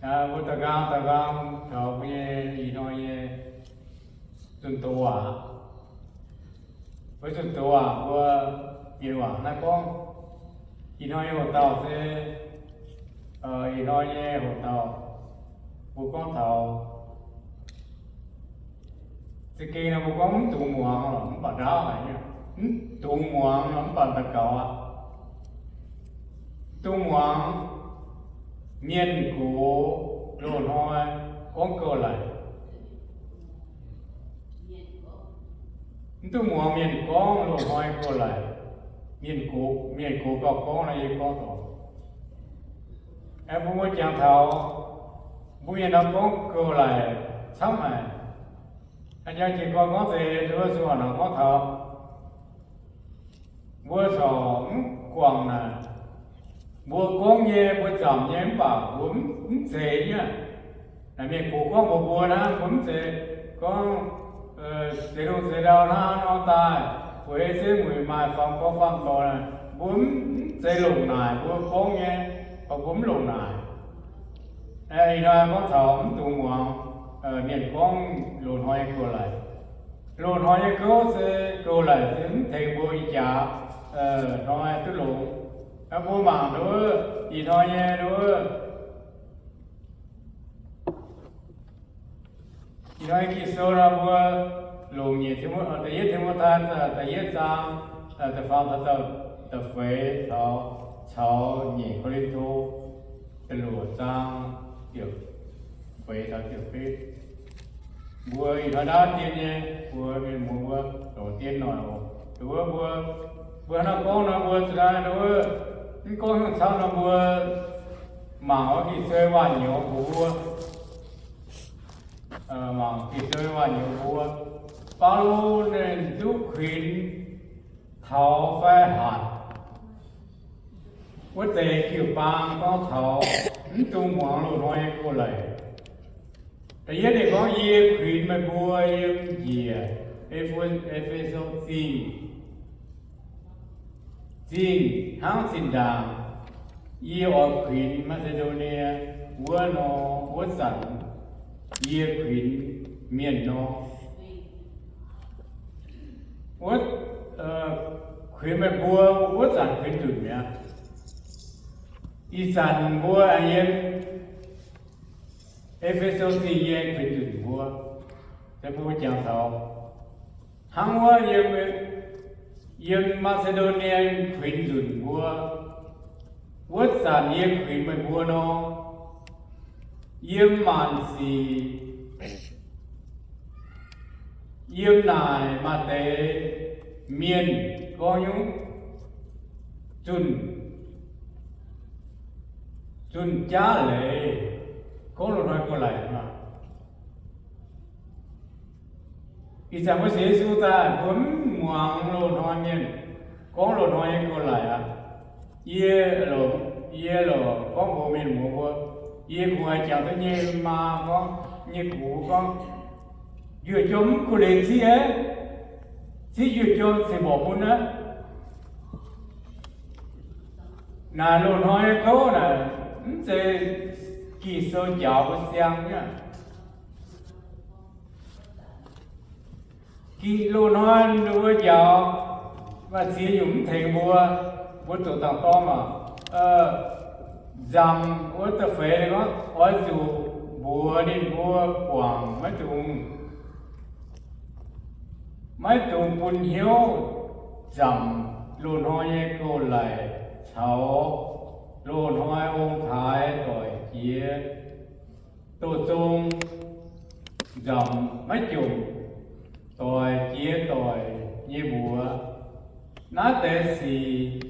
Mbuo da'nqaang da'nqaang taux mbuo nyei ih hnoi nyei zunh doz waac. Mbuo zunh doz waac mbuo mienh waac naaiv gorngv, ih hnoi nyei hoc dauh se, ih hnoi nyei hoc dauh mbuo gorngv taux za'gengh nor mbuo gorngv mv dungx muangx lorqc, mv baac ndaauv haic nyei. Mv dungx muangx lorqc, mv baac daux gaux aqv. Mv dungx muangx, mienh gox loz-hnoi gorngv gouv laic. Mv dungx muangx mienh gorngv loz-hnoi gouv laic. Mienh gox, mienh gox gauh gorngv nor yie gorngv dorngc. Aengx mbuo muoz jangx taux mbuo mienh nor gorngv gouv laic camv haic. A'jang jiex gorn gorngv deix nduov zuqc nor gorngv taux mbuo corc mv guangc naaic, mbuo gorngv nyei, mbuo zaamc nyei, mv baac mbuo mv zeiz nyei. Naaic mienh gox gorngv mbuox mbuo hnangv, mbuo mv zeiz gorngv zeix lungh zeix ndau hnangv nor daaih, fu'jueiv se mueic maaih faam gorx faam dorngx, mbuo mv zeiz longc naaic mbuo gorngv nyei, mbuo mv longc naaic. Ih hnoi gorngv taux mv dungx muangx mienh gorngv loz-hnoi nyei gouv laic. Loz-hnoi nyei gouv se gouv laic se mv tengx mbuo ih jaax hnoi duqv longx. Mbuo mangc nduov, ih hnoi nyei nduov, ih hnoi nyei Ging-Sou nor mbuo longc nyic, da'yietv Ti^mo^tai da'yietv zaang da'faam taux da'feix, caux nyic Ko^lin^to da'luoqc zaang ziepc feix taux ziepc betv. Mbuo ih hnoi ndaauv dien nyei, mbuo mienh muoz mbuo longc dien noic oc. Nduov mbuo, mbuo hnangv naaiv gorngv nor mbuo zuqc naaiv nduov, mv gorngv haaix camv nor mbuo mangc oix Ging-Sou waac-nyouz mbuox mbuo. Mangc Ging-Sou waac-nyouz mbuox mbuo. Baulo ninh duqv kuinx taux fai hatc wuov deix jiu-baang gorngv taux mv dungx muangx loz-hnoi nyei gouv laic. Da'yietv ninh gorngv, yie kuinx meih mbuo yiem njiec E^fe^so Zingh, zingh hnangv zinh ndaangc yie oix kuinx Maa^si^ndo^nie wuov nor, wuov zanc yie kuinx mienh nor. Wuov, kuinx meih mbuo wuov zanc kuinx nzunc mi'aqv. Ih zanc mbuo aengx yiem E^fe^so Zingh yie kuinx nzunc mbuo. Se mbuo jangx taux hnangv wuov yiem, yiem Maa^si^ndo^nie kuinx nzunc mbuo, wuov zanc yie kuinx meih mbuo nor, yiem maanc sic, yiem naaic maaih deix mienh gorngv nyungc zunh, zunh jaav leiz gorngv loz-hnoi gouv laic maah. Ih zanc mbuo sienx Yesu daaih, mbuo mv muangx loz-hnoi mienh gorngv loz-hnoi nyei gouv laic aqv. Yie, yie lorqc gorngv mbuox mienh muoz mbuo, yie kungx haiz jangx duqv nyei maa gorngv, nyei gux gorngv, njuov jom mv kuv leiz ziqv aqv, ziqv njuov jom cingx mborqv mun aqv. Naaic loz-hnoi nyei gouv naaic mv zeiz Ging-Sou njaaux mbuo siang nyei aqv. Ging, loz-hnoi ninh mbuo njaaux, maaih ziex nyungc mv tengx mbuo, mbuo doqc dangh dorng oc. Nzamc wuov da'feix gorngv oix zuqc mbuox ninh mbuo guangc, maiv dungx, maiv dungx bun hnyouv nzamc loz-hnoi nyei gouv-laic caux loz-hnoi ong-taaix doic jiex doz zong, nzamc maiv jomc doic jiex doic nyei mbuox. Naaiv deix sic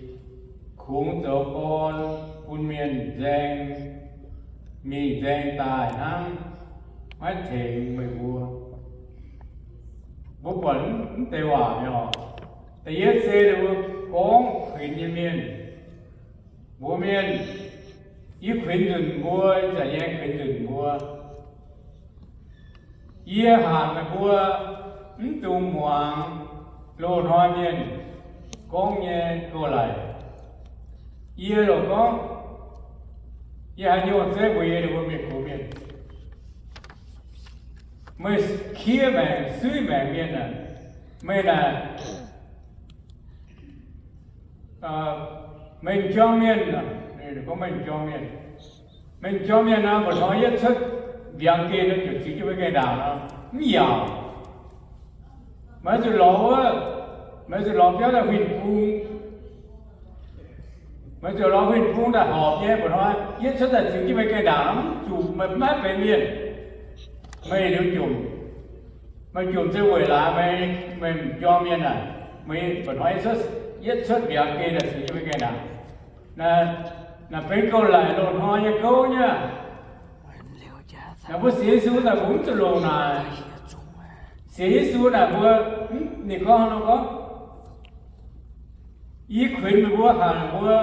kungx zoux gorn bun mienh nzaeng, mingh nzaeng daaih hnangv, maiv tengx meih mbuo. Mbuo buatc mv deix waac nyei oc. Da'yietv se ninh mbuo gorngv kuinx nyei mienh, mbuox mienh, yie kuinx nzunc mbuo, ih zanc yie kuinx nzunc mbuo. Yie hatc meih mbuo mv dungx muangx loz-hnoi mienh gorngv nyei gouv-laic. Yie lorqc gorngv, Yie haaix nyungc zeiv mbuox yie, ninh mbuo mienh gox mienh, meih kiev maengc, suiv maengc mienh aac, meih naaic, meih m'jormh mienh, gorngv meih m'jormh mienh, meih m'jormh mienh nor, mba'hnoi yietv cuotv mbiaangx geh nor, ziux jienv meih gaengh ndaangc nor, mv yaauc. Meih zuqc lorz wuov, meih zuqc lorz biauv daaih huinh bung. Meih zuqc lorz huinh bung daaih horpc nyei, mba'hnoi yietv cuotv daaih ziux jienv meih gaengh ndaangc nor, mv zuqc, meih maiv benx mienh. Meih liuz jomc, meih jomc se weic laaix meih m'jormh mienh naaic, meih mba'hnoi yietv cuotv, yietv cuotv mbiaangx geh daaih ziux jienv meih gaengh ndaangc. Naaic benx gouv-laic loz-hnoi nyei gouv nyei. Naaic mbuo sienx Yesu daaih mbuo mv zuqc longc naaic. Sienx Yesu naaic mbuo, ninh gorngv nor gorngv, yie kuinx meih mbuo hanc, mbuo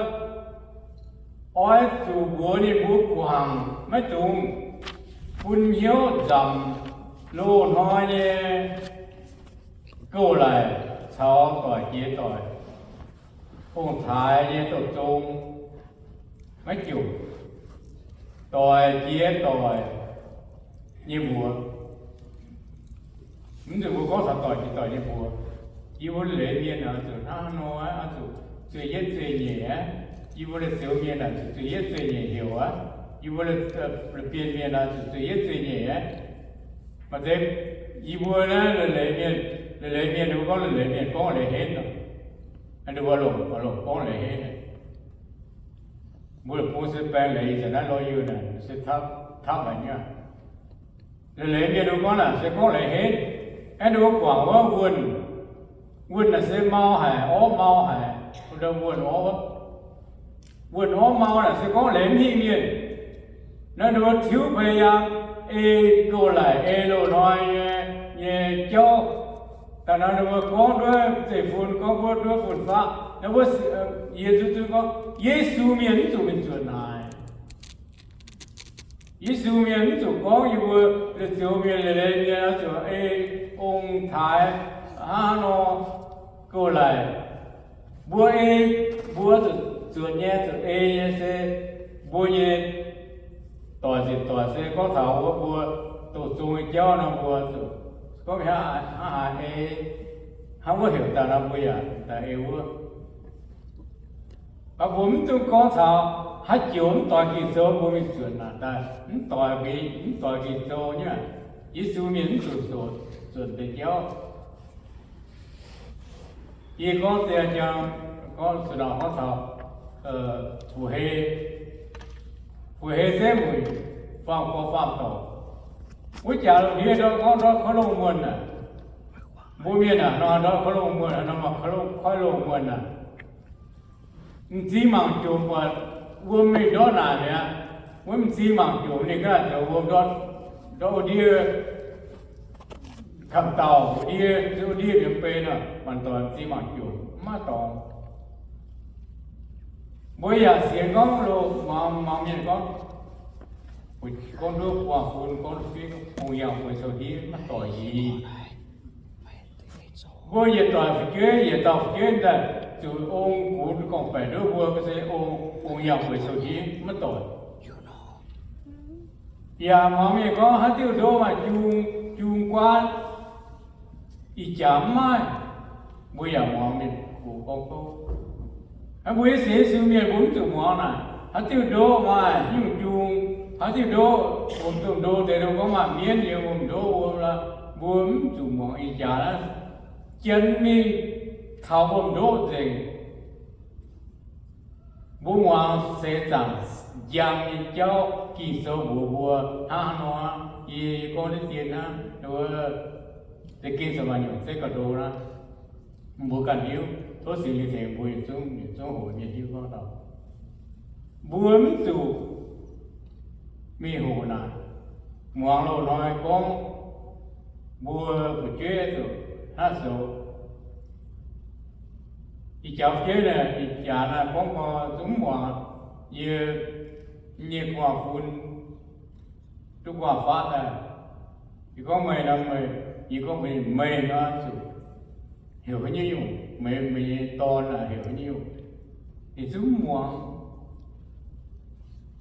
oix zuqc mbuox ninh mbuo guangc, maiv dungx bun hnyouv nzamc loz-hnoi nyei gouv-laic caux doic jiex doic, ong-taaix nyei douz-zong, maiv jomc, doic jiex doic nyei mbuox. Mv nzunc mbuo gorngv taux doic jiex doic nyei mbuox, yie mbuo leiz mienh oix zuqc hnangv haaix nor, oix zuqc zueih yietv zueih nyeic aqv. Yie mbuo la'zioux mienh oix zuqc zueih yietv zueih nyeic heuc aqv. Yie mbuo la'bienh mienh oix zuqc zueih yietv zueih nyeic aqv. Maaih deix yie mbuo naaiv leiz mienh, leiz mienh, mbuo gorngv leiz mienh gorngv leiz henv, mbuo longc, longc gorngv leiz henv. Mbuo bung se baeng leiz, ih zanc naaiv lawyer naaic se tapv haic nyei. Leiz leiz mienh mbuo gorngv naaic se gorngv leiz henv. Aeqv, ninh mbuo guangc wuov wuonh, wuonh naaic se mau haic, orv mau haic, wuonh orv, wuonh orv mau naaic se gorngv leiz mv hingh mienh. Naaiv ninh mbuo tiuv pei yaang ei gouv-laic, ei loz-hnoi nyei, nyei jauv. Daaih nor ninh mbuo gorngv nduov zeiv-fun, gorngv nduov fun-faqv. Naaiv mbuo, yie zuqc zuqc gorngv Yesu mienh mv zuqc mingh zuotc naaic. Yesu mienh mv zuqc gorngv yie mbuo la'zioux mienh, leiz leiz mienh oix zuqc ei ong-taaix hnangv haaix nor gouv-laic. Mbuo ei, mbuo zuqc zuotc nyei, zuqc ei nyei se mbuo nyei doic nzipc doic se gorngv taux wuov mbuo doqc zung nyei jauv nor, mbuo zuqc gorngv hnangv haaix ei, hnangv wuov heuc daaih nor mbuo yaac daaih ei wuov. Mv baac mbuo mv dungx gorngv taux haaix joux mv doix Ging-Sou mbuo mingh zuotc naaic daaih, mv doix, mv doix Ging-Sou nyei. Yesu mienh mv zuqc zuotc, zuotc deix jauv. Yie gorngv ziangh, gorngv zuqc naaic gorngv taux fu-hei, fu-hei se mueic faam gorx faam dorc. Wuov jaax lungh ndiev ndortv gorngv ndortv koiv longh muonh naaic. Mbuo mienh naaic nor ndortv koiv longh muonh, nor maaih koiv longh, koiv longh muonh naaic. M'zing mangc jomc buatc wuom mingh ndortv naaic mi'aqv. Wuov m'zing mangc jomc ninh ganh zoux wuom ndortv, ndortv wuov ndiev kamx dauh, wuov ndiev, wuov ndiev mienh bei nor, maanc doic m'zing mangc jomc maiv dorngx. Mbuo yaac sienx gorngv loz-hnoi, mangc mienh gorngv, gorngv nduov gu'nguaaz-fun, gorngv nduov ong-yangh bueix sou-ndiev maiv doic nyic. Mbuo yietc doic fu'jueiv, yietc dauh fu'jueiv daaih zuqc ong-gux gorngv-baeqc nduov mbuo se ong, ong-yangh bueix sou-ndiev maiv doic. Yaac muangx mienh gorngv haaix diuh ndo maaih jung, jung guaatv, ih jaax mv maaih. Mbuo yaac muangx mienh gox gorngv kouv. Hnangv mbuo nyei sienx Yesu mienh mbuo mv zuqc muangx naaic, haaix diuh ndo maaih nyungc jung, haaix diuh ndo, wuom-ndoqv ndo deix ndo gorngv maaih mienv nyei wuom-ndoqv wuom lorqc, mbuo mv zuqc muangx ih jaax naaiv. Janx mingh taux wuom-ndoqv nzengc. Mbuo muangx seix zaangc njang nyei jauv, Ging-Sou mbuox mbuo hnangv haaix nor. Yie gorngv naaiv dien hnangv, za'gengh se maaih nyungc zeiv ga'ndo naaiv, mbuo ganh hiuv. Tov Singx Lingh tengx mbuo yietc zungv, yietc zungv hoqc mienh hiuv gorngv taux mbuo mv zuqc mingh hoqc naaic. Muangx loz-hnoi gorngv mbuo fu'jueiv zuqc hnangv zoux ih jaax fu'jueiv naaic, ih jaax naaiv gorngv gorngv zungv mv muangx. Yie nyei gu'nguaaz-fun duqv gu'nguaaz-faqv daaih, yie gorngv meih nor meih, yie gorngv meih, meih nor zuqc heuc haaix nyungc, meih, meih nyei dorn naaic heuc haaix nyungc, ninh zungv mv muangx.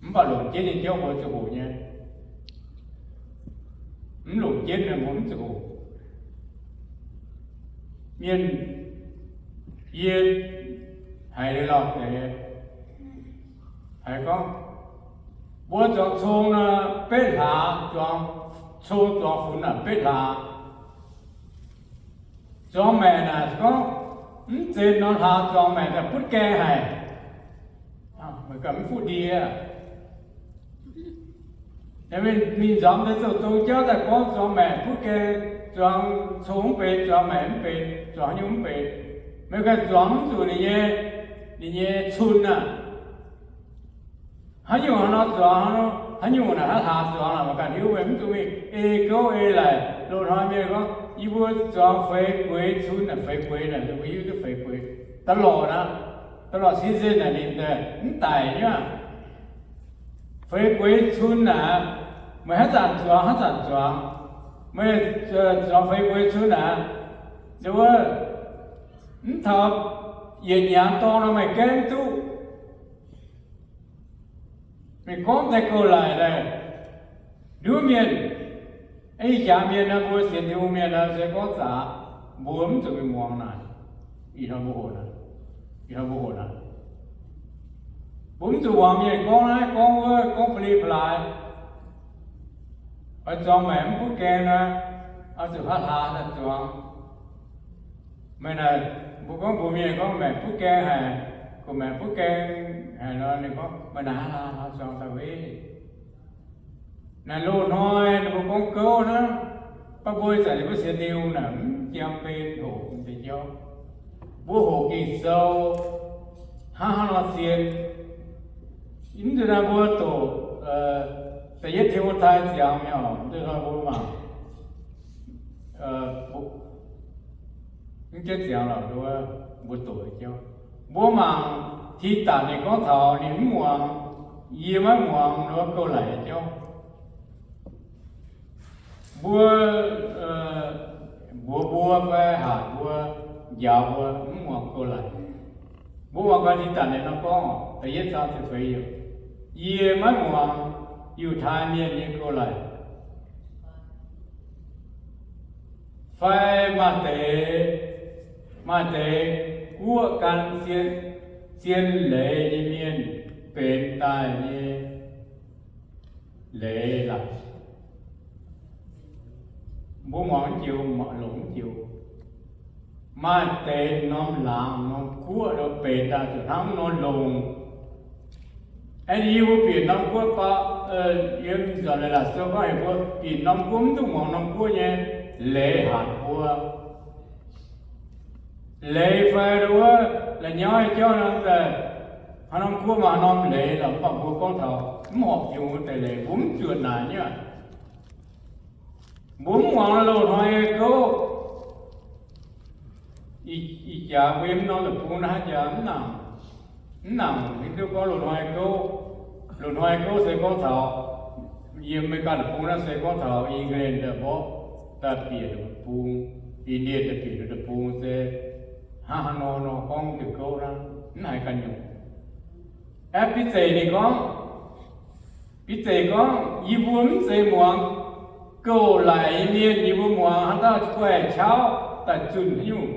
Mv baac longc jienv nyei jauv mbuo zuqc hoqc nyei. Mv longc jienv mbuo mv zuqc hoqc. Mienh, yie haiz liuz lauh deix, haiz gorngv, mbuo zuangx cong nor betv hlaax, zuangx cong zuangx funx naaic betv hlaax. Zuangx maengc naaic gorngv, mv zenx norm hlaax zuangx maengc daaih butv gaeng haic, meih ganh mv fuqv ndie. Mingh nzamx deix zouv zong jauv daaih gorngv zuangx maengc butv gaeng, zuangx cong mv benx, zuangx maengc mv benx, zuangx haaix nyungc mv benx. Meih ganh zuangx mv zuqc ninh nyei, ninh nyei cun aav. Haaix nyungc nor zuangx, haaix nyungc naaic haaix hlaax zuangx, meih ganh hiuv, meih mv zuqc mingh ei gouv ei laic. Loz-hnoi mienh gorngv yie mbuo zuangx feix gueix cun, feix gueix naaic, mbuo hiuv duqv feix gueix. Da'lorqc aqv, da'lorqc season naaic ninh mv daic nyei aqv. Feix gueix cun naaic, meih haaix zanc zuangx haaix zanc zuangx. Meih zuangx feix gueix cun naaic, wuov, mv taux yietc nyaanh dorng nor meih gaengh duqv. Meih gorngv daaih gouv laic daaih, nduov mienh, ih jaax mienh nor, mbuo sienx Tin-Hungh mienh nor se gorngv zaqc, mbuo mv zuqc mingh muangx naaic. Ih hnoi mbuo hoqc naaic, ih hnoi mbuo hoqc naaic, mbuo mv zuqc muangx mienh gorngv naaiv gorngv wuov, gorngv ba'li ba'laaix. Oix zuangx maengc mv butv gaeng nor, oix zuqc haaix hlaax daaih zuangx. Meih naaic, mbuo gorngv mbuox mienh gorngv maengc butv gaeng haic, gorngv maengc butv gaeng haic nor, ninh gorngv meih naaic haaix hlaax zuangx daaih weic. Naaic loz-hnoi ninh mbuo gorngv gouv naaiv, baac mbuo ih zanc ninh mbuo sienx Tin-Hungh naaic mv jiem ben hoqc deix jauv. Mbuo hoqc Ging-Sou hnangv haaix nor zien. Mv nzunc naaiv mbuo doqc da'yietv Ti^mo^tai ziangx mi'aqv, mv nzunc naaiv mbuo mangc, mv jienv ziangx lorqc, mbuo doqc nyei jauv. Mbuo mangc Tidatc ninh gorngv taux ninh mv muangx, yie maiv muangx, nor gouv laic nyei jauv. Mbuo, mbuox mbuo fai hatc mbuo, njaaux mbuo mv muangx gouv laic. Mbuo muangx gaax Tidatc ninh nor gorngv, da'yietv zaang ziepc feix yiemc, yie maiv muangx Yiutai Mienh nyei gouv laic. Fai maaih deix, maaih deix guoqv gan zien, zien leiz nyei mienh benx daaih nyei leiz laaix. Mbuo muangx mv joux, longc mv joux. Maaih deix norm laangz norm guoqv nor benx daaih zuqc hnangv norm longc. Aeqv, yie mbuo bieqc norm guoqv baac, yiem nzunc leiz-latc sou gorngv heuc mbuo bieqc norm guoqv mv duqv muangx norm guoqv nyei leiz hatc mbuo. Leiz fai wuov la'nyauv nyei jauv nor, haaix norm guoqv maaih haaix norm leiz lorqc, mv baac mbuo gorngv taux mv horpc Tin-Hungh wuov deix leiz, mbuo mv zuotc naaic nyei aqv. Mbuo mv muangx loz-hnoi nyei gouv. Ih jaax mbuo yiem norm deic-bung naaiv jaax mv nangc, mv nangc hiuv duqv gorngv loz-hnoi gouv. Loz-hnoi gouv se gorngv taux yiem America deic-bung naaiv se gorngv taux England daaih mborqv daaih bieqc deic-bung, India daaih bieqc deic-bung se hnangv haaix nor nor gorngv diuh gouv naaiv, mv haiz ganh nyungc. Aeqv, Bide ninh gorngv, Bide gorngv, yie mbuo mv zeiz muangx gouv laic nyei mienh, yie mbuo muangx haaix dauh guaih qauv daaih zunh haaix nyungc.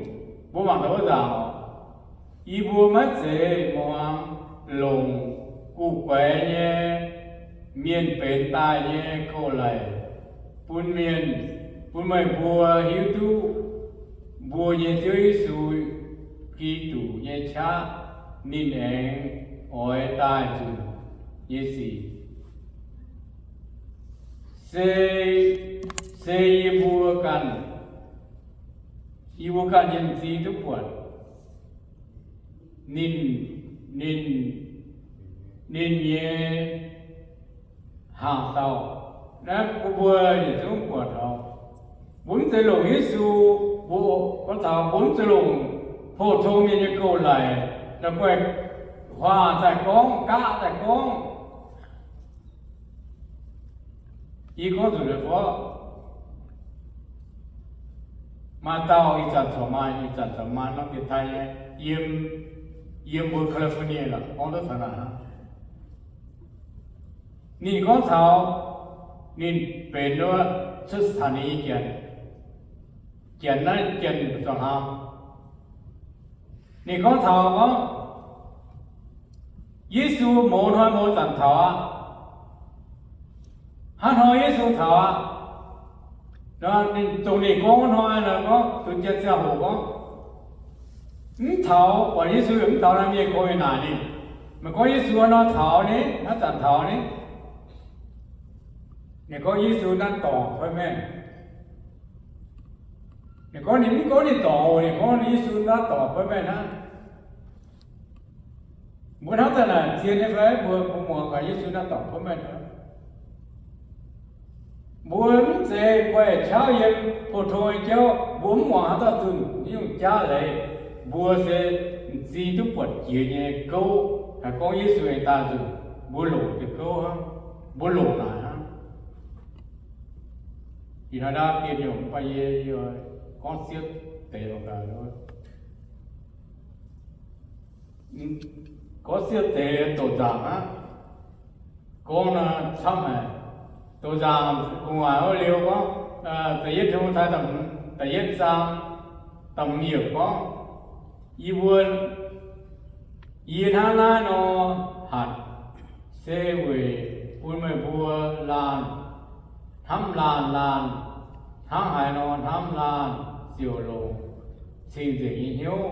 Mbuo mangc taux wuov nzaangc oc. Yie mbuo maiv zeiz muangx longc guv guaix nyei mienh benx daaih nyei gouv laic bun mienh, bun meih mbuo hiuv duqv mbuo nyei Ziouv Yesu Giduc nyei qaqv ninh aengx oix daaih nzunc nyei sic. Se, se yie mbuo ganh, yie mbuo ganh nyei m'zing duqv buatc ninh, ninh, ninh nyei haaix dauh. Naaiv mbuo, mbuo yietc zungv buatc taux, mbuo mv zeiz longc Yesu, mbuo gorngv taux mbuo mv zeiz longc pou-tong mienh nyei gouv laic, la'guaih huaax daaih gorngv, gaqv daaih gorngv. Yie gorngv nzunc leiz-fov, maaih dauh ih zanc corc maaih, ih zanc corc maaih norm bieqc daaih nyei, yiem, yiem mbuo California lorqc, gorngv duqv taux naaic hnangv. Ninh gorngv taux ninh benx wuov cuotv saax nyei janx, janx naaiv janx-zorc-hlaang. Ninh gorngv taux gorngv Yesu mouz hnoi mouz zanc taux aqv. Hnangv hnoi Yesu taux aqv. Ninh zongh ninh gorngv hnoi nor gorngv, duqv jienv ziangh hoc gorngv, mv taux, buatc Yesu yaac mv taux naaiv mienh gorngv nyei naaic ninh. Meih gorngv Yesu hnangv nor taux ni, hnangv zanc taux ni. Ninh gorngv Yesu naaiv dorngc Appointment. Ninh gorngv ninh mv gorngv ninh dorngc oc, ninh gorngv Yesu naaiv dorngc Appointment hnangv. Mbuo hnamv daaih naaic zien nyei fai? Mbuo, mbuo muangx gaax Yesu naaiv dorngc Appointment hnangv. Mbuo mv zeiz guaih qaqv yiem pou-tong nyei jauv, mbuo mv muangx haaix dauh zunh nyungc jaav leiz. Mbuo se m'zing duqv buatc jiex nyei gouv, haih gorngv Yesu nyei daaih nzunc, mbuo longc diuh gouv hnangv, mbuo longc naaic hnangv. Ih hnoi naaiv dien nyungc mv baac yie gorngv siepv deix oc gaax, gorngv siepv deix doqc nzaangc aqv. Gorngv nor camv haic. Doqc nzaangc gu'nguaaic wuov liuz gorngv, da'yietv Ti^mo^tai da'hmz, da'yietv zaang da'hmz yiemc gorngv, yie mbuo, yie hnangv naaiv nor hatc se weic bun meih mbuo laanh hnamv laanh, laanh hnangv haaix nor hnamv laanh ziouc longc cing-nzengc nyei hnyouv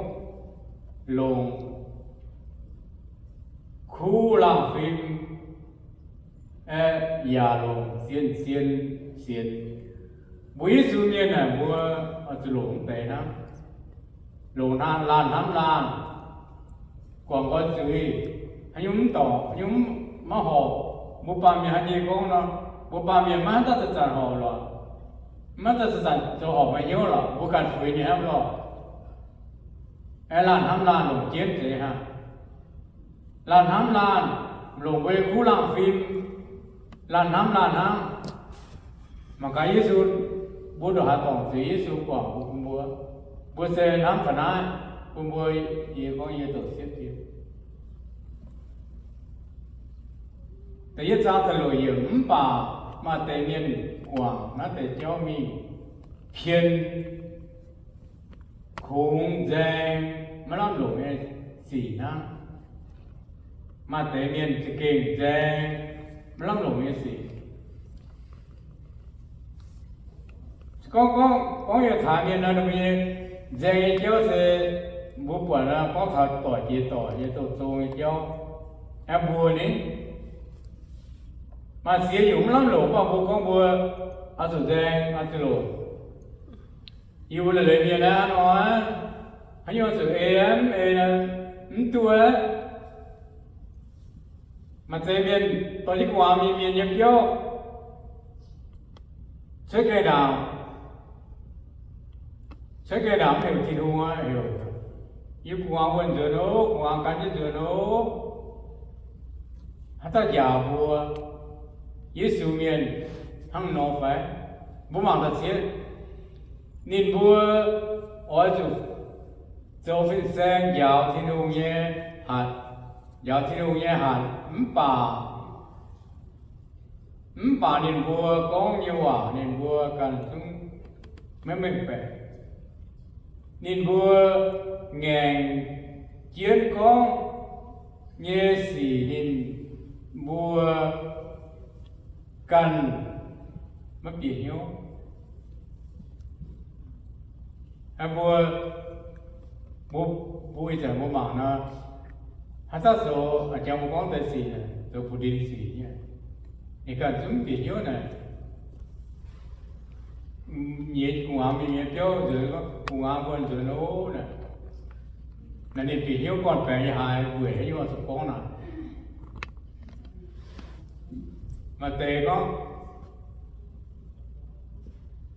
longc kuv laangh fim, yaac longc zien-zien sienx. Mbuo Yesu mienh naaic mbuo oix zuqc longc mv deix hnangv. Longc laanh hnamv laanh, guangc nqoi zuiz, haaix nyungc mv dorngc, haaix nyungc maiv horpc, mbuo baamh mienh haaix nyungc gorngv nor, mbuo baamh mienh maiv haaix dauh zanc-zanc horpc lorqc, maiv haaix dauh zanc-zanc zoux horpc meih hnyouv lorqc, mbuo ganh fuix ninh hnamv lorqc. Aeqv, laanh hnamv laanh longc jienv deix hnangv. Laanh hnamv laanh, longc mbuo nyei kuv laangh fim, laanh hnamv laanh hnangv. Mangc gaax Yesu, mbuo ndongc haaix dorngc zuiz Yesu guangc mbuo, mbuo, mbuo se hnamv ga'naaiv bun mbuo. Yie gorngv yie doqc siepv deix. Da'yietv zaang da'luoqc yiemc, mv baac maaih deix mienh guangc naaiv deix jauv mingh pien kungx nzaeng maiv lamh longc nyei sic hnangv. Maaih deix mienh za'gengh nzaeng maiv lamh longc nyei sic. Gorngv, gorngv, gorngv yietc hlaax mienh nor, ninh mbuo nyei nzaeng nyei jauv se mbuo buatc nor gorngv taux doic jiex doic nyei, zoux zong nyei jauv. Aeqv, mbuo ni, maaih ziex nyungc mv lamh longc, mv baac mbuo gorngv mbuo oix zuqc nzaeng, oix zuqc longc. Yie mbuo leiz-leiz mienh naaiv nor, haaix nyungc zuqc ei, mv ei, mv duqv. Maaih deix mienh dorh jienv gu'nguaaz mingh mienh nyei biauv cuotv gaengh ndaangc, cuotv gaengh ndaangc mv heuc Tin-Hungh aqv, heuc, yie gu'nguaaz wuonh nzuonx oc, gu'nguaaz gan jienv nzuonx oc. Haaix dauh njaaux mbuo? Yesu mienh hnangv nor fai? Mbuo mangc da'cietv. Ninh mbuo oix zuqc zoux fin-saeng njaaux Tin-Hungh nyei hatc, njaaux Tin-Hungh nyei hatc, mv baac, mv baac ninh mbuo gorngv nyei waac ninh mbuo ganh zungv maiv mengh baeqc. Ninh mbuo ngaengc jienv gorngv nyei sic ninh mbuo ganh maiv bieqc hnyouv. Mbuo, mbuo, mbuo ih zanc mbuo mangc nor, haaix dauh zoux, a'jangx mbuo gorngv deix sic, zoux butv-ndin sic nyei, ninh ganh zungv mv bieqc hnyouv naaic, nyiex gu'nguaaz mingh nyei biauv nzuonx, gu'nguaaz wuonh nzuonx oc naaic. Naaic ninh bieqc hnyouv gorn-baengx nyei haaix, weic haaix nyungc zuqc gorngv naaic. Maaih deix gorngv,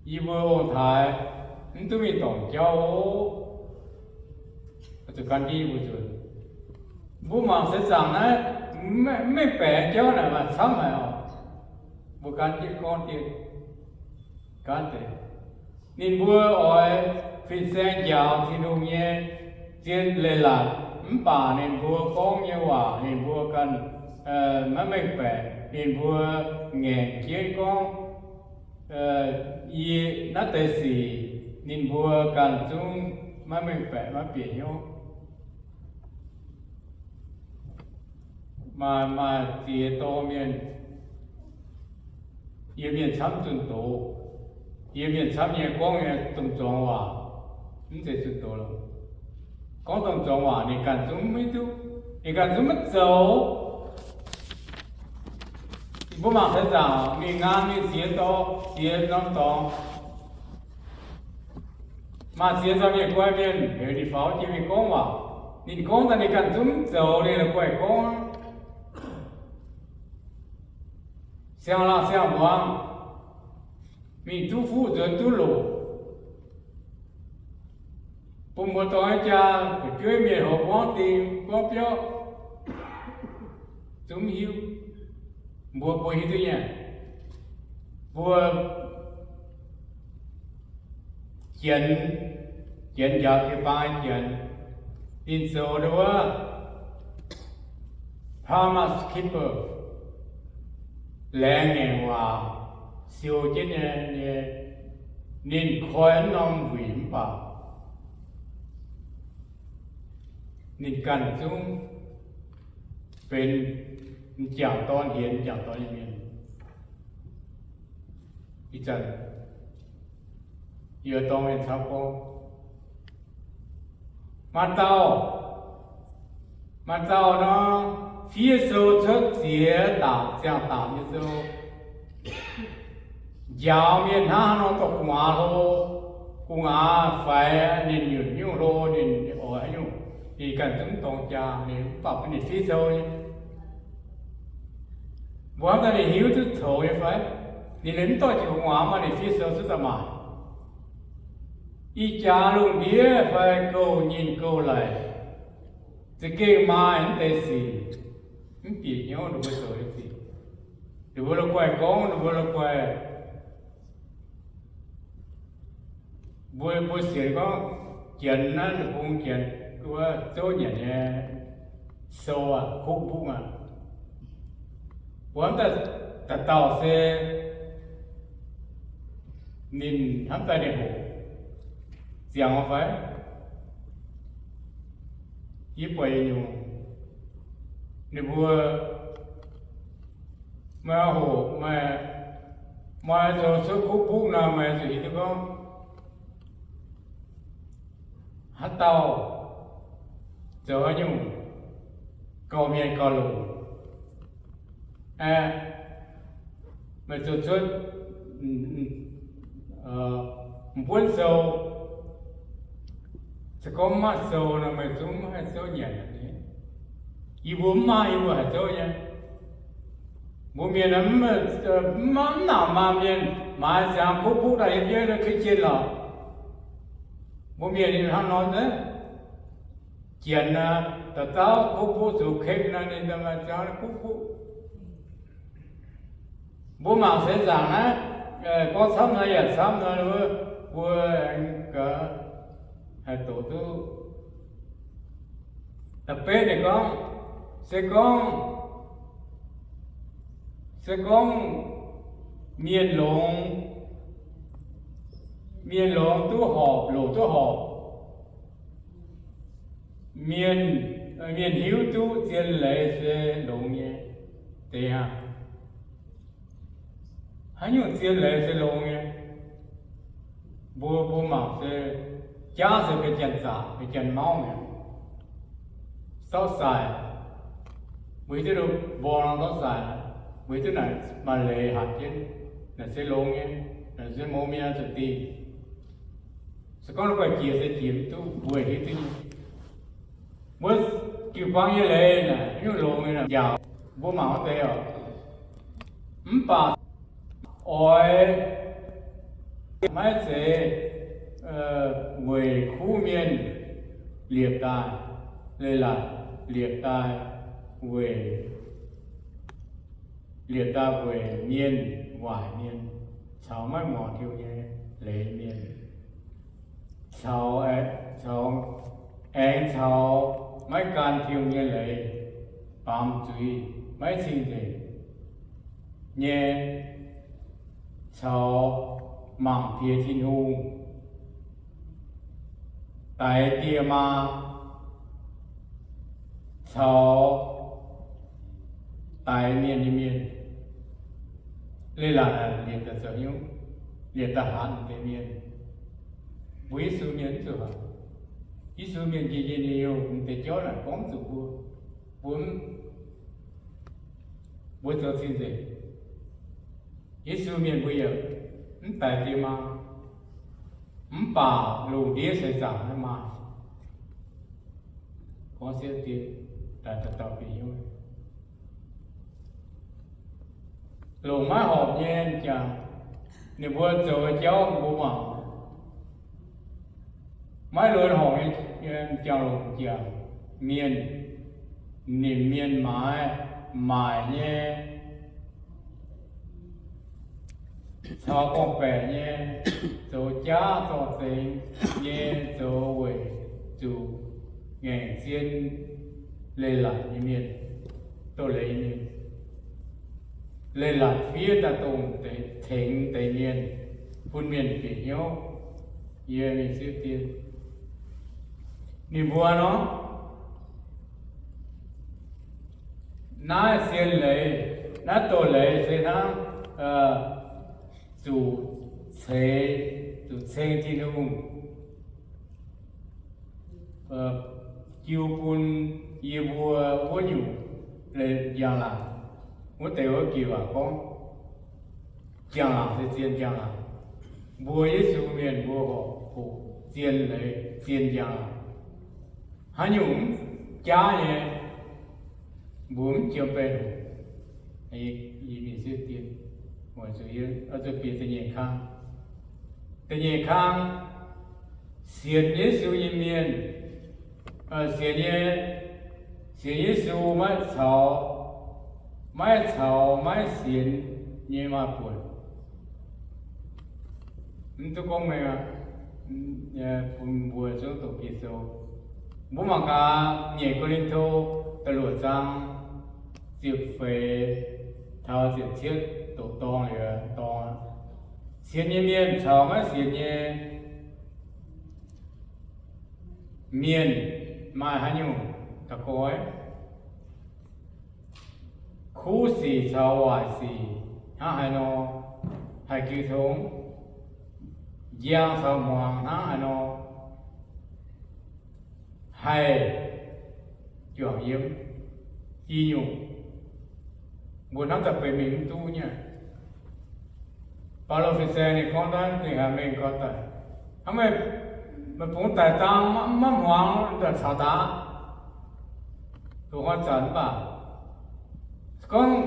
yie mbuo ong-taaix mv duqv mingh dorngc jauv oc. Zuqc gan jienv yie mbuo nzuonx. Mbuo mangc seix zaangc naaiv, mv mengh baeqc jauv naaic maaih camv haic oc. Mbuo gan jienv gorngv dien, gan deix. Ninh mbuo oix fin-saeng njaaux Tin-Hungh nyei zien leiz-latc, mv baac ninh mbuo gorngv nyei waac ninh mbuo ganh maiv mengh baeqc. Ninh mbuo ngaengc jienv gorngv, yie naaiv deix sic ninh mbuo ganh zungv maiv mengh baeqc maiv bieqc hnyouv. Maaih, maaih ziex dorh mienh, yie mienh camv zunh doz, yie mienh camv nyei gorngv nyei domh zuangx waac, mv zeiz zunh doz lorqc. Gorngv domh zuangx waac ninh ganh zungv maiv duqv, ninh ganh zungv maiv zoux. Mbuo mangc taux zaangc mingh ngaan mingh ziex dorh, ziex norm dorngx, maaih ziex dauh mienh guai mienh heuc ninh faaux jiex mingh gorngv waac. Ninh gorngv daaih ninh ganh zungv mv zoux, ninh la'guaih gorngv siang-laangh siang-mbuangz, mingh duqv fuqv nzuonx duqv loc, bun mbuo dorng jaa fu'jueiv mienh houx buangv ding buangv biauv, zungv mv hiuv. Mbuo, mbuo hiuv duqv nyei. Mbuo Janx, Janx njaaux jiu-baang Janx, ninh zoux ndau wuov Promise Keeper, laengz ngaengc waac siou jienv nyei, nyei, ninh koi wuov norm wuic mv baac ninh ganh zungv benx m'jangc dorn hienx m'jangc dorn nyei mienh. Ih zanc yie dorng mienh camv gorngv, maaih dauh, maaih dauh nor, fiev sou cuotv ziex daapc ziangh daapc nyei sou, njaaux mienh hnangv haaix nor dorh gu'nguaaz hlo, gu'nguaaz faix, ninh nyunc nyungc hlo, ninh oix haaix nyungc, ninh ganh zungv dorng jaa, ninh mv baac bun ninh fiev sou nyei. Mbuo hnamv daaih ninh hiuv duqv coux nyei fai? Ninh liemh mv dorh jiex gu'nguaaz maaih ninh fiev sou cuotv daaih maaic. Ih jaax lungh ndiev fai gouv nyinh gouv laic, za'gengh maaih mv deix sic mv bieqc hnyouv ninh mbuo zoux nyei sic. Ninh mbuo la'guaih gorngv, ninh mbuo la'guaih, mbuo, mbuo sienx gorngv Janx naaiv, deic-bung Janx, wuov zouv nyanc nyei sou aac, cookbook aac, mbuo hnamv daaih dauh dauh se ninh hnamv daaih ninh hoqc ziangx fai? Yie buatc yietc nyungc, ninh mbuo maaih hoqc, maaih, maaih zoux cuotv cookbook nor, maaih zuqc hiuv duqv gorngv haaix dauh zoux haaix nyungc gauh mienh gauh longx. Aeqv, meih zoux cuotv m'buonv sou, se gorngv mv maaih sou nor, meih zungv mv haih zouv nyanc. Yie mbuo mv maaih, yie mbuo haih zouv nyei. Mbuo mienh mv, mv maaih, mv nangc maanh mienh maaiz ziangx cookbook daaih yiem jienv kei jienh lorqc. Mbuo mienh ninh hnangv nor nzengc. Janx aac, dauh dauh cookbook zoux keng nor, ninh daaih maaih ziangx cookbook. Mbuo mangc seix zaangc naaiv, gorngv camv nor yaac camv nor, mbuo aengx gaax haih doqc duqv. Da'betv ninh gorngv, se gorngv, se gorngv mienh longx, mienh longx duqv horpc, loc duqv horpc, mienh, mienh hiuv duqv zien leiz se longx nyei. Deix hnangv. Haaix nyungc zien leiz se longx nyei? Mbuo, mbuo mangc se, jaav se benx janx-zaqc, benx janx-mauv mi'aqv. Zorqv saic, mbuo hiuv duqv mborng nor zorqv saic, mbuo hiuv duqv naaic maaih leiz hatc jienv, naaic se longx nyei, naaic se mouz mienh zuqc dingh. Se gorngv la'guaih jiex se jiex mv duqv, mbuo hiuv duqv nyei. Mbuo jiu-baang nyei leiz naaic, haaix nyungc longx nyei naaic, njaaux mbuo mangc wuov deix oc. Mv baac oix maiv zeiz weic kuv mienh liepc daaih, leiz-latc liepc daaih weic, liepc daaih weic mienh waaic mienh caux maiv muangx Tin-Hungh nyei leiz mienh, caux, caux, aengx caux maiv gan Tin-Hungh nyei leiz, baamz zuiz, maiv cing-nzengc, nyei caux mangc piex Tin-Hungh, daix die maa, caux daix mienh nyei mienh. Leiz-latc liepc daaih zoux hnyouv, liepc daaih hatc deix mienh. Mbuo Yesu mienh mv zuqc haic. Yesu mienh njien-youh deix jauv naaic gorngv zuqc mbuo, mbuo mv, mbuo zoux cing-nzengc. Yesu mienh mbuo yaac mv daix die maa, mv baac lungh ndiev seix zaangc naaiv maaih. Gorngv siepv dien daaih dauh dauh bieqc hnyouv. Longc maiv horpc nyei m'jangc, ninh mbuo zoux jauv mbuo mangc, maiv luonx horpc nyei m'jangc longc m'jangc mienh, nimc mienh maaiz, maaic nyei, caux gorngv-baeqc nyei, zoux jaav zorng-zengx nyei, zoux weic zuqc ngaengc zien leiz-latc nyei mienh, doz-leiz nyei mienh. Leiz-latc fiev daaih dongh deix tengx deix mienh, bun mienh bieqc hnyouv. Yie mingh siepv dien, ninh mbuo nor, naaiv zien leiz, naaiv doz-leiz se hnangv zuqc ceix, zuqc ceng Tin-Hungh jiu bun yie mbuo wuov nyungc leiz njang-laangc. Wuov deix wuov jiex waac gorngv, njang-laangc se zien njang-laangc. Mbuo Yesu mienh mbuo horpc hoqc zien leiz, zien njang-laangc. Haaix nyungc mv jaav nyei, mbuo mv jiem baeqc. Bieqc da'nyeic kang, da'nyeic kang, sienx Yesu nyei mienh, sienx nyei, sienx Yesu maiv caux, maiv caux maiv sienx nyei maaih buonc. Mv duqv gorngv mengh aqv, bun mbuo zungv doqc Ging-Sou. Mbuo mangc gaax Nyic Ko^lin^to da'luoqc zaang ziepc feix taux ziepc cietv doqc dorng liuz dorng, sienx nyei mienh caux maiv sienx nyei mienh maaih haaix nyungc da'goix? Kuv sic caux waaic sic hnangv haaix nor haih jiu tong? Njang caux hmuangx hnangv haaix nor haih juangc yiem? I nyungc, mbuo hnamv daaih benx mingh mv duqv nyei. Baulo fin-saeng ninh gorngv naaiv dingh haaix mengh gorngv daaih, hnangv meih, meih bungx daic dangh maiv hmuangx daaih caux daaih, dongh hnoi zanc mv baac gorngv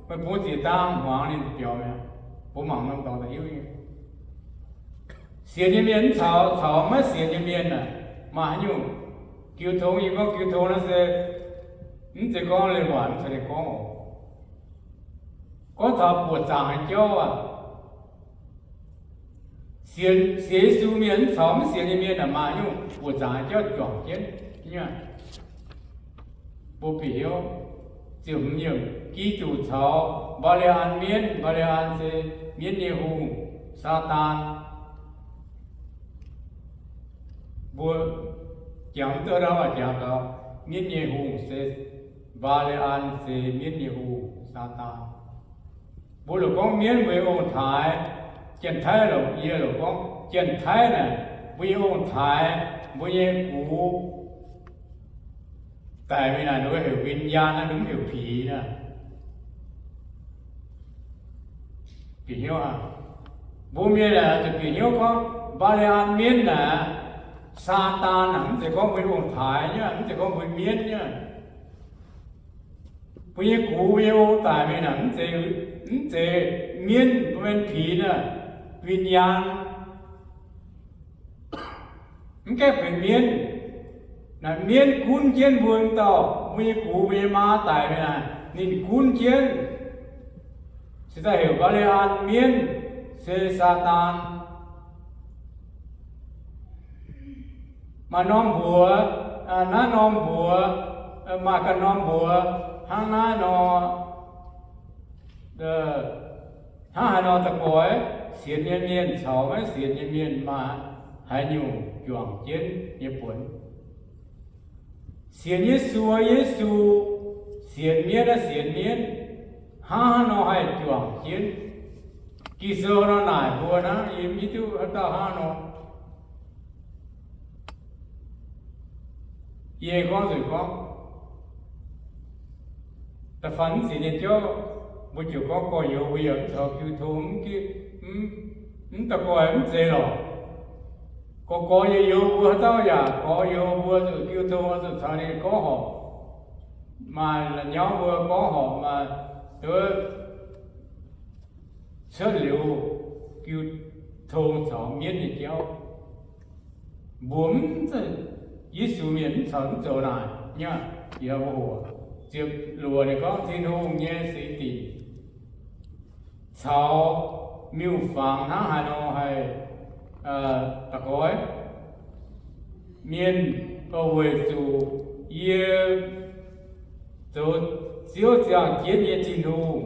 meih bungx ziec dangh hmuangx ninh biaux mi'aqv. Mbuo mangc norm dorngx da'hiuv nyei. Sienx nyei mienh mv caux, caux maiv sienx nyei mienh aah, maaih haaix nyungc jiu tong? Yie gorngv jiu tong naaiv se mv zeiz gorngv leiz-waac mv caux ninh gorngv oc. Gorngv taux buoqc zaangc nyei jauv aah, sienx, sienx Yesu mienh mv caux mv sienx nyei mienh aah, maaih haaix nyungc buoqc zaangc nyei jauv juangc jienv nyei? Mbuo bieqc hnyouv. Ziepc hmz yiemc, Giduc caux Mbaa^li^an Mienv, Mbaa^li^an se mienv nyei hungh, Saadaan. Mbuo jangx mv duqv ndau aac, jangx gaux, mienv nyei hungh se, Mbaa^li^an se mienv nyei hungh, Saadaan. Mbuo lorqc gorngv mienv mbuo nyei ong-taaix, Janx-Taiv lorqc, yie lorqc gorngv Janx-Taiv naaic, mbuo nyei ong-taaix, mbuo nyei gux daic mingh naaic, ninh mbuo heuc วิญญาณ naaiv, ninh mbuo mv heuc ผี naaiv. Bieqc hnyouv aqv. Mbuo mienh aeqv, zuqc bieqc hnyouv gorngv Mbaa^li^an Mienv naaic, Saadaan naaic, mv zeiz gorngv mbuo nyei ong-taaix nyei, mv zeiz gorngv mbuo mienv nyei. Mbuo nyei gux, mbuo nyei ong daic mingh naaic, mv zeiz, mv zeiz mienv, mbuo mienh ผี naaic, วิญญาณ mv gaengh benx mienv. Naaic mienv gunv jienv mbuo dauh, mbuo nyei gux, mbuo nyei maa daic mingh naaic, ninh gunv jienv. Se daaih heuc Mbaa^li^an Mienv se Saadaan. Maaih norm mbuox, naaiv norm mbuox, maaih ganh norm mbuox hnangv naaiv nor. Hnangv haaix nor da'goix, sienx nyei mienh caux maiv sienx nyei mienh maaih haaix nyungc juangc jienv nyei buonc? Sienx Yesu, Yesu, sienx mienv naaiv sienx mienv, hnangv haaix nor haih juangc jienv? Ging-Sou nor naaic mbuo hnangv, yie mv hiuv duqv haaix dauh hnangv nor. Yie gorngv nzunc gorngv, da'faanh mv sienx nyei jauv, mbuo ziouc gorngv gorx-youz mbuo yaac mv caux jiu tong, mv, mv da'goix mv zeiz lorqc. Gorx-gorx youz-youz mbuo haaix dauh yaac gorx-youz mbuo zuqc jiu tong, zuqc caux ninh gorngv horpc. Maaih la'nyauv mbuo gorngv horpc maaih cuotv liuz jiu tong caux mienv nyei jauv. Mbuo mv, Yesu mienh mv caux mv zoux naaic nyei. Yie mbuo hoqc ziepc luoqc ninh gorngv Tin-Hungh nyei singx dinc caux miuc-fangx hnangv haaix nor haih da'goix mienh, weic zuqc yie zoux Ziouv ziangh jienv nyei Tin-Hungh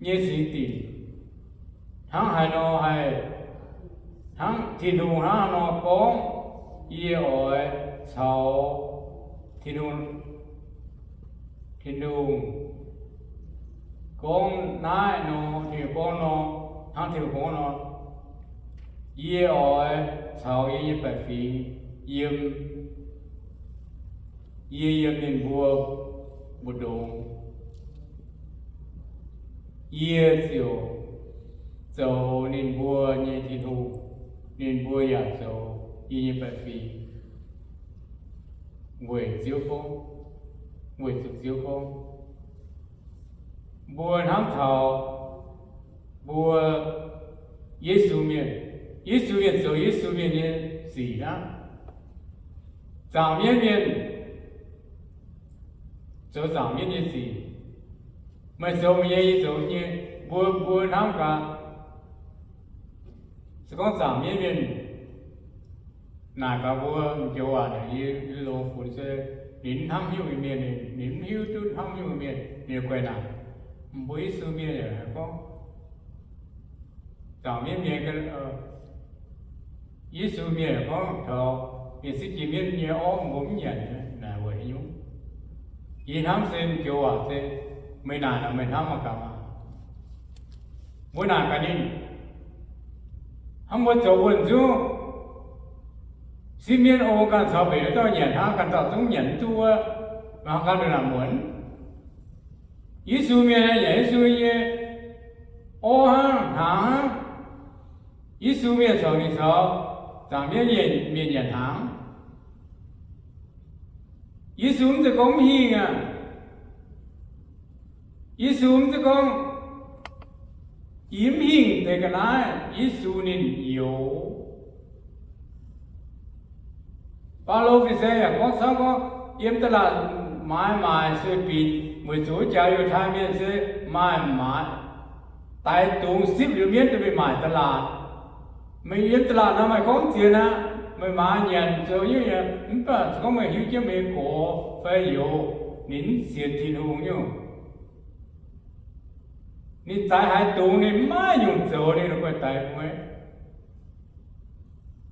nyei singx dinc hnangv haaix nor haih, hnangv Tin-Hungh hnangv haaix nor gorngv, yie oix caux Tin-Hungh, Tin-Hungh gorngv naaiv nor, Tin-Hungh gorngv nor, hnangv Tin-Hungh gorngv nor, yie oix caux yie nyei baeqc fingx yiem, yie yiem ninh mbuo mbu'ndongx. Yie ziouc zoux ninh mbuo nyei Tin-Hungh, ninh mbuo yaac zoux yie nyei baeqc fingx, weic Ziouv gorngv, weic zuqc Ziouv gorngv. Mbuo hnamv taux mbuo Yesu mienh, Yesu mienh zoux Yesu mienh nyei sic hnangv. Zaangc mienv mienh zoux zaangc mienv nyei sic. Meih zoux meih nyei, yie zoux yie nyei. Mbuo, mbuo hnamv gaax. Se gorngv zaangc mienv mienh naaic gaax mbuo, m'joux waac naaic, yie longx funx se ninh mv hnamv nyungc mienh, ninh mv hiuv duqv hnamv nyungc mienh, ninh guaih naaic, mbuo Yesu mienh yaac gorngv, zaangc mienv mienh, Yesu mienh gorngv taux mienh sieqv jiex mienv nyei orv mbuo mv nyanc naaic weic haaix nyungc? Yie hnamv se m'joux waac se meih naaic nor meih hnamv mangc gaax maah. Mbuo naaic gaax ninh, hnangv mbuo zoux wuonh nzungv, sieqv mienv ong ganh caux mbenc wuov dauh nyanc hnangv, ganh dauh zungv nyanc mv duqv wuov, mangc gaax nduqc naaic muonz. Yesu mienh nyanc Yesu nyei orv hnangv, hnaangx hnangv. Yesu mienh caux ninh caux zaangc mienv mienh nyanc hnaangx. Yesu mv zeiz gorngv mv hingh aqv. Yesu mv zeiz gorngv, yie mv hingh deix ga'naaiv. Yesu ninh youx. Baulo fin-saeng yaac gorngv camv gorngv, yiem da'laatc maaiz maaic sueih binc, weic zuqc wuov jaax Yiutai Mienh se maaih maaiz, daix dungz sipv liuz mienv daaih mingh maaic da'laatc. Meih yiem da'laatc nor meih gorngv mv ziex aqv, meih maaiz nyanc zoux nyungc, mv baac gorngv meih hiuv jienv meih nyei gorx fai youz, ninh mv sienx Tin-Hungh nyungc. Ninh daix haaix dungz ninh mv maaih nyungc zoux, ninh la'guaih daix meih.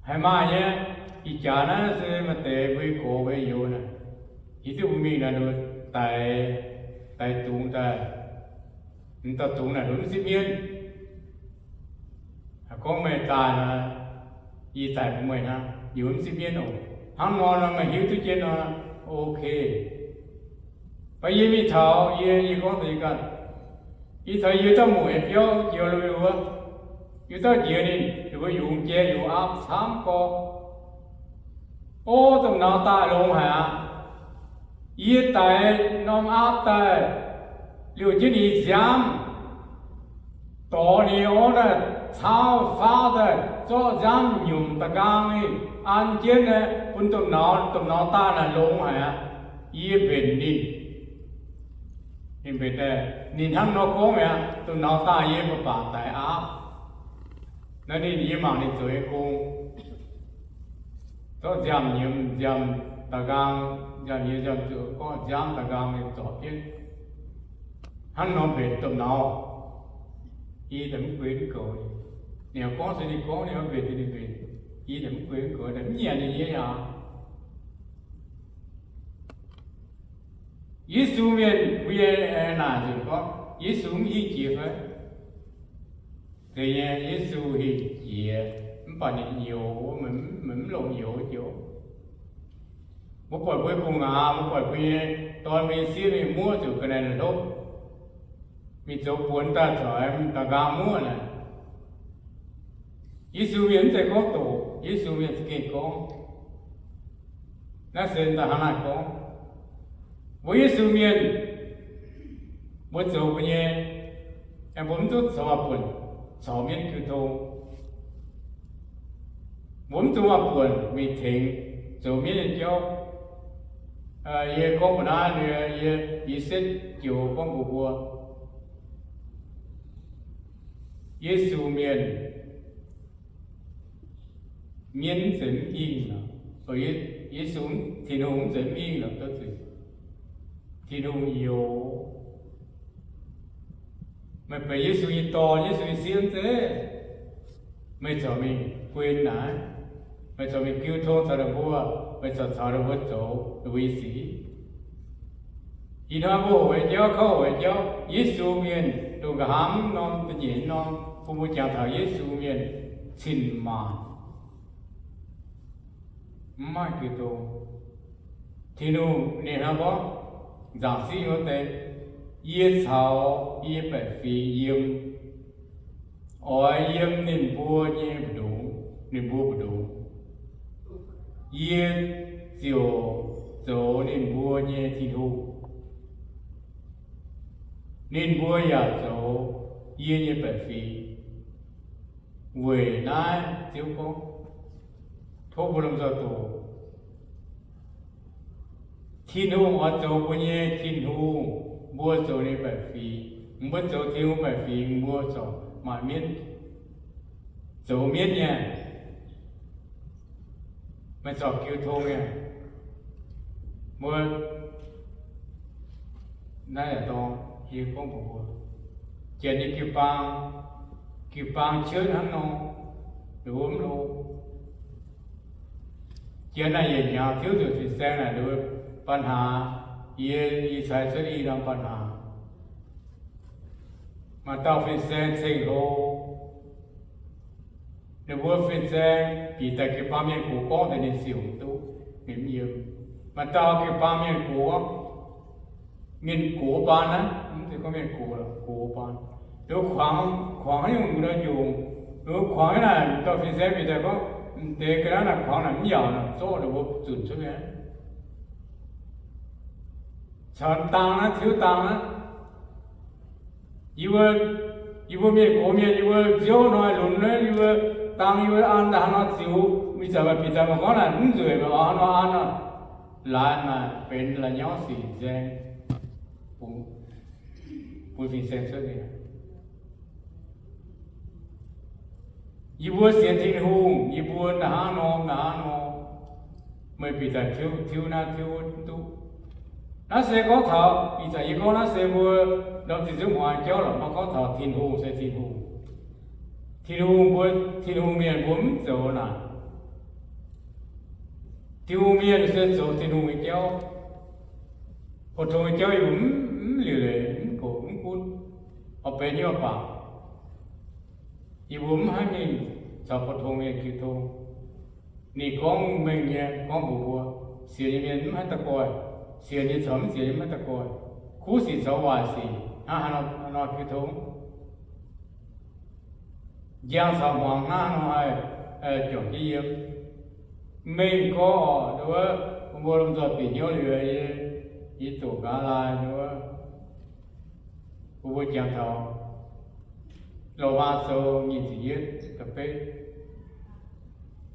Haiz maaih nyei, ih jaax naaiv se maaih deix mbuo nyei gorx mbuo nyei youz naaic, hiuv duqv mbuo mingh naaic, ninh daix, daix dungz daaih, mv dauh dungz naaic mv sipv mienv. Gorngv meih daaih nor, yie daaih bun meih hnangv, yie mv sipv mienv oc. Hnangv nor nor meih hiuv duqv jienv nor, ok. Mv baac yie mingh taux, yie, yie gorngv deix ganh, yie taux yie dauh muoc nyei biauv jiex lo wuov, yie dauh jiex ninh, ninh mbuo yungz jai yungz aapv camv gorx. O, domh nauz daaih longx haic aqv. Yie daix norm aapv daaih, liouh jienv ninh nziaamv, dorh ninh orv daaih caauv faauv daaih, zorqv nziaamv nyungc da'nqaang ninh an jienv naaiv bun domh nauz, domh nauz daaih naaic longx haic aqv. Yie mbenc ninh. Ninh mbenc daaih, ninh hnangv nor gorngv mi'aqv, domh nauz daaih yie mbuo baac daix aapv. Naaiv ninh, yie mangc ninh zoux nyei gong, zorqv nziaamv nyiemz, nziaamv da'nqaang, nziaamv nyiemz, nziaamv zuqc gorngv nziaamv da'nqaang ninh zorpc jienv. Hnangv nor mbenc domh nauz, i daaih mv guei mv goux. Ninh gorngv se ninh gorngv, ninh mbenc se ninh mbenc, i daaih mv guei mv goux, daaih mv nyanc ninh nyei aqv. Yesu mienh, mbuo nyei naaic nzunc gorngv Yesu mv hingh jiex fai? Zeiz nyei, Yesu hingh jiex, mv baac ninh nyouz, meih mv longc nyouz joux. Mbuo buatc mbuo gu'nguaaz, mbuo buatc mbuo nyei dorn, mbuo nyei sieqv, mbuo nyei muoqv zuqc ga'naaiv hlopv, mingh zoux buonx daaih corc da'nqaang muoqv naaic. Yesu mienh mv zeiz gorngv doqc, Yesu mienh za'gengh gorngv. Naaiv se da'hnangv naaic gorngv, mbuo Yesu mienh, mbuo zoux mbuo nyei, mbuo mv duqv caux buonc caux mienv jiu tong. Mbuo mv dungx maaih buonc mingh tengx zoux mienv nyei jauv. Yie gorngv mbuox naaiv, yie, yie setv joux gorngv mbuox mbuo, Yesu mienh, mienv mv zeiz mv hingh, Yesu, Tin-Hungh mv zeiz mv hingh lorqc, Tin-Hungh youx. Meih benx Yesu nyei dorn, Yesu nyei sieqv mv zeiz? Meih corc mingh guin naaiv, meih corc mingh jiu tong caux ninh mbuo, meih corc caux ninh mbuo zoux ninh mbuo nyei sic. Ih hnoi mbuo hoqc nyei jauv, kouv hoqc nyei jauv, Yesu mienh, dongh nqa'haav norm da'nyeic norm bun mbuo jangx taux Yesu mienh cin-maanc, mv maaih jiu tong. Tin-Hungh ninh hnangv gorngv nzaangc siqv wuov deix, yie caux yie nyei baeqc fingx yiem, oix yiem ninh mbuo nyei mbu'ndongx, ninh mbuo mbu'ndongx. Yie ziouc zoux ninh mbuo nyei Tin-Hungh, ninh mbuo yaac zoux yie nyei baeqc fingx. Weic naaiv Ziouv gorngv, tov mbuo lomh nzoih doqc, Tin-Hungh oix zoux mbuo nyei Tin-Hungh, mbuo zoux ninh baeqc fingx. Mbuo zoux Tin-Hungh baeqc fingx, mbuo corc maaih mienv, zoux mienv nyei, meih corc jiu tong nyei. Mbuo naaiv yaac dorng yie gorngv mbuox mbuo, janx nyei jiu-baang, jiu-baang cuotv hnangv nor, ninh mbuo mv hlo. Janx naaic yietc hnyangx tiuv nzunc fin-saeng naaic, ninh mbuo ปัญหา, yie, yie cai cuotv i norm ปัญหา. Maaih dauh fin-saeng ceng-hlo, ninh mbuo fin-saeng bieqc daaih jiu-baang mienh gox gorngv deix ninh siouc mv duqv, ninh mv yiem. Maaih dauh jiu-baang mienh gox, mienh gox baan naaiv, mv zeiz gorngv mienh gox, gox baan. Ninh mbuo kuangx, kuangx haaix nyungc nor nyungc, ninh mbuo kuangx naaic, dauh fin-saeng bieqc daaih gorngv, m'deix ga'naaiv naaic kuangx naaic mv yaauc naaic, zorqv ninh mbuo zunc cuotv mi'aqv. Caux dang naaiv, tiuv dang naaiv. Yie mbuo, yie mbuo mienh gox mienh, yie mbuo nziouv hnoi lunx naaiv, yie mbuo dang, yie mbuo an daaih hnangv nor ziux, mingh zanc maaih bieqc daaih mangc gorngv naaic mv nzueic, mangc oix hnangv nor an, laaix naaic benx la'nyauv sic nzaeng, bun fin-saeng cuotv mi'aqv. Yie mbuo sienx Tin-Hungh, yie mbuo naaiv hnangv nor, naaiv hnangv nor, meih bieqc daaih tiuv, tiuv naaiv tiuv wuov duqv. Naaiv se gorngv taux, ih zanc yie gorngv naaiv se mbuo ndorm zinh nzunc muangx jauv lorqc, maiv gorngv taux Tin-Hungh se Tin-Hungh. Tin-Hungh mbuo, Tin-Hungh mienh mbuo mv zoux naaic. Tin-Hungh mienh se zoux Tin-Hungh nyei jauv. Pou-tong nyei jauv yie mbuo mv, mv liuc leiz, mv gox, mv gunv, oix benx nyei oix baac, yie mbuo mv haih mingh caux pou-tong mienh jiu tong. Ninh gorngv mengh nyei gorngv mbuox mbuo, sienx nyei mienh mv haih da'goih, sienx nyei caux mv sienx nyei mv haih da'goih, kuv sic caux waaic sic hnangv haaix nor jiu tong. Njang caux hmuangx hnangv nor haih juangc jienv yiem. Mengh gorngv oc, nduov, mbuo lomh nzoih bieqc hnyouv liuz, yie doqc gaax laai nduov, bun mbuo jangx taux Lomaa Sou nyic ziepc yietv da'betv.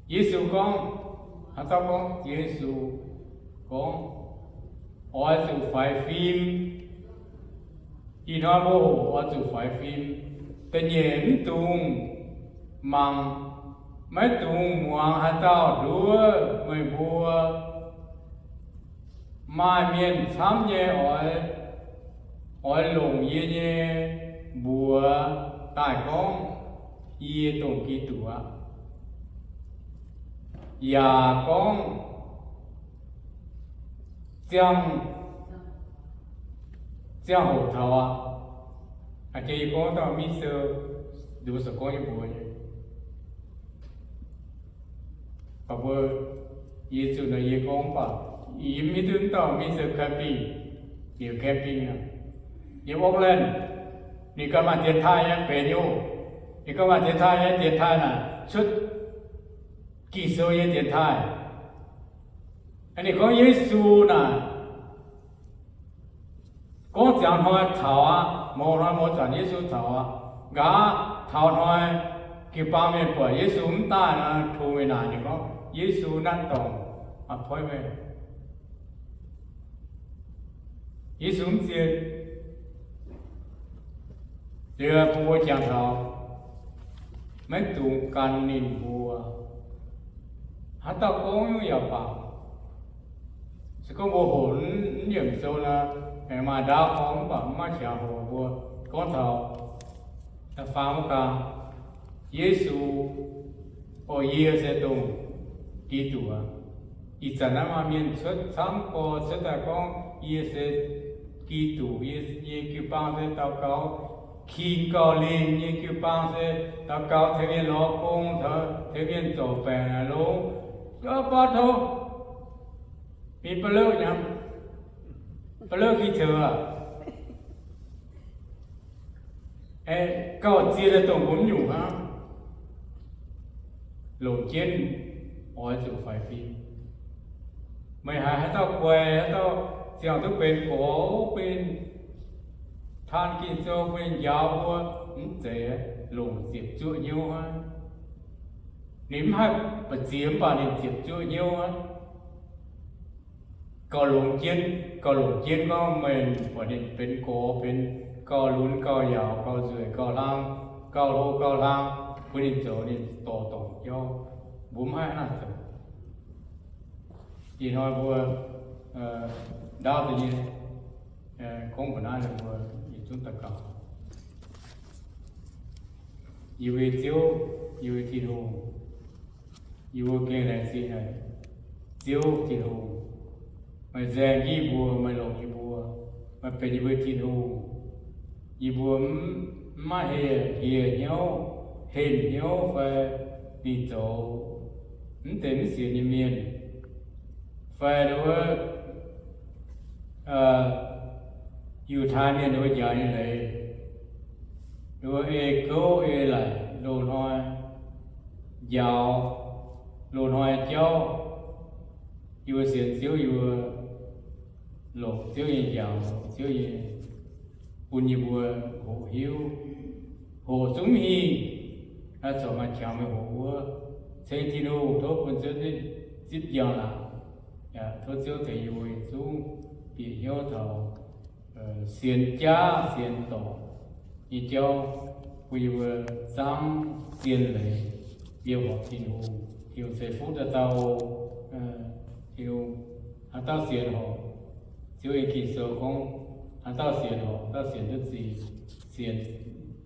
Yesu gorngv, haaix dauh gorngv? Yesu gorngv, oix zuqc faix fim. Ih hnoi mbuo hoqc oix zuqc faix fim. Da'nyeic, mv dungx mangc, maiv dungx muangx haaix dauh nduov meih mbuo. Maaih mienh camv nyei oix, oix longc yie nyei mbuox daaih gorngv yie dongh Giduc aqv, yaac gorngv ziangh, ziangh hoc taux aqv. Aa, yie gorngv dauh minister, nduov se gorngv yie mbuox nyei. Mv baac mbuo, yie zuqc naaic yie gorngv mv baac yie mv hiuv duqv dauh minister camping, liuz camping aqv. Yiem Oakland, ninh ganh maaih dienx taaih nyei benx nyei oc. Ninh ganh maaih dienx taaih nyei, dienx taaih naaic cuotv Ging-Sou nyei dienx taaih. Ninh gorngv Yesu naaic gorngv ziangx hnoi taux aqv, mouz hnoi mouz zanc Yesu taux aqv. Nqa'haav taux hnoi jiu-baang mienh buatc Yesu mv daaih nor, tov mingh naaic ninh gorngv Yesu naaiv dorngc appointment. Yesu mv zien. Liuz bun mbuo jangx taux, maiv dungx gan ninh mbuo. Haaix dauh gorngv nyungc yaac baac, se gorngv mbuo hoqc mv yiemc sou nor, aengx maaih ndaauv gorngv mv baac mv maaih qangx hoqc mbuo. Gorngv taux da'faam wuov gaang, Yesu, o, yie se dongh Giduc aqv. Ih zanc naaiv maaih mienh cuotv camv gorx cuotv daaih gorngv, yie se Giduc, yie nyei jiu-baang se daux gaux king gauh lingh nyei jiu-baang se daux gaux tengx mienh lorz gong, tengx mienh zorc baengc naaic longx. Baav tov, mingh ba'leuv nyei, ba'leuv Ging-Sou aqv. Gauh ziex daaih dongh mbuo mv nyungc hnangv. Longc jienv oix zuqc faix fim. Meih haiz haaix dauh guai, haaix dauh ziangh duqv benx gorx, benx taan Ging-Sou, benx njaaux mbuo, mv zeiz, longc ziepc zuoqv hnyouv hnangv. Ninh mv haih ba'ziex mv baac ninh ziepc zuoqv hnyouv hnangv. Gauh longx jienv, gauh longc jienv gorngv meih buatc ninh benx gorx, benx gauh lunx, gauh yaauc, gauh nzueic, gauh hlang, gauh hlo, gauh hlang, bun ninh zoux ninh dorh dorngc jauv. Mbuo mv haih hnangv naaic zoux. Ih hnoi mbuo ndaauv deix nyei gorngv mbuox naaiv ninh mbuo yietc zungv daux gaux. Yie mbuo nyei Ziouv, yie mbuo nyei Tin-Hungh, yie mbuo gengh laengz zingh haic. Ziouv Tin-Hungh, meih nzaeng jienv yie mbuo, meih longc yie mbuo, meih benx yie mbuo Tin-Hungh. Yie mbuo mv, mv maaih hieh, hieh hnyouv, henh hnyouv fai mingh zoux mv deix mv sienx nyei mienh, fai wuov Yiutai Mienh wuov njaaux nyei leiz, wuov ei gouv ei laic, loz-hnoi njaaux, loz-hnoi jauv. Yie mbuo sienx Ziouv, yie mbuo longc Ziouv nyei njaaux, longc Ziouv nyei bun yie mbuo hoqc hiuv, hoqc zungv hingh, naaiv corc maaih qangx meih hoqc wuov. Ceng Tin-Hungh tov bun Ziouv zipv njang-laangc. Yaac tov Ziouv tengx yie mbuo yietc zungv bieqc hnyouv taux sienx jaav sienx dorngc nyei jauv, bun yie mbuo zangv zien leiz, yiem horpc Tin-Hungh. Tin-Hungh ceix fuqv daaih dauh, Tin-Hungh, haaix dauh sienx horpc Ziouv nyei Ging-Sou gorngv, haaix dauh sienx horpc, dauh sienx duqv zingh, sienx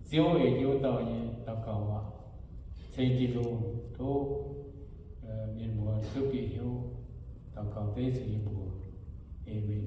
Ziouv ei jienv wuov dauh nyei daux gaux waac. Ceng Tin-Hungh tov mienh muoz duqv bieqc hnyouv. Daux gaux dengv Yesu nyei mbuox. Aamen.